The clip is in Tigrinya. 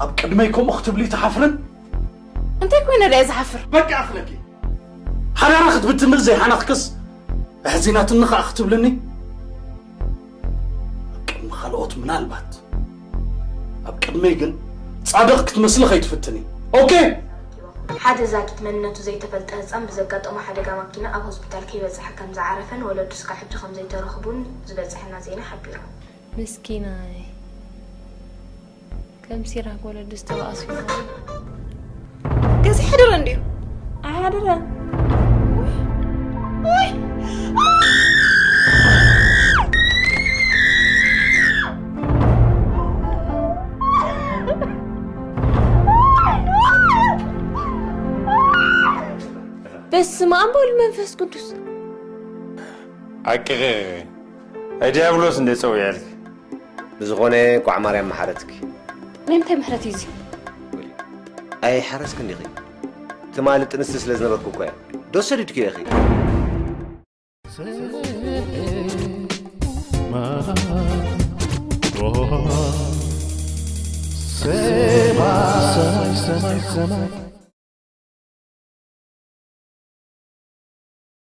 ኣብ ቅድመይ ከምኡ ክትብሊ ትሓፍርን? እንታይ ኮይነ ደኣ ዝሓፍር? በቃ ኣኽለኪ። ሓዳራ ክትብትኒ ዘይሓነኽክስ ኣሕዚናትኒ ኸኣ ክትብልኒ? ኣብ ቅድሚ ካልኦት ምናልባት፣ ኣብ ቅድመይ ግን ጻድቕ ክትመስሊ ከይትፍትኒ። ኦኬ? ሓደ ዛጊት መንነቱ ዘይተፈልጠ ህጻን ብዘጋጠሞ ሓደጋ ማኪና ኣብ ሆስፒታል ከይበጽሐ ከም ዝዓረፈን ወለዱ ስጋብ ሕጂ ከም ዘይተረኽቡን ዝበጽሐና ዜና ሓቢሩ። ምስኪናይ ከም ሲራክ ወለዱ ዝተባእሱ ይኾኑ። ገዛ ሓደረ እንድዩ። ኣሓደረ። በስመ ኣብ ወወልድ መንፈስ ቅዱስ። ኣቂቐ ኣይ ዲያብሎስ እንደ ጸውያልክ። ብዝኾነ እንቋዕ ማርያም መሓረትኪ። ናይ ምንታይ ምሕረት እዩ እዚ? ኣይሓረስክን ዲኺ? ትማሊ ጥንስቲ ስለ ዝነበርኩ እኮ እያ። ዶ ሰዲድክዮ ኢኺ? ሰማይ ሰማይ ሰማይ ሰማይ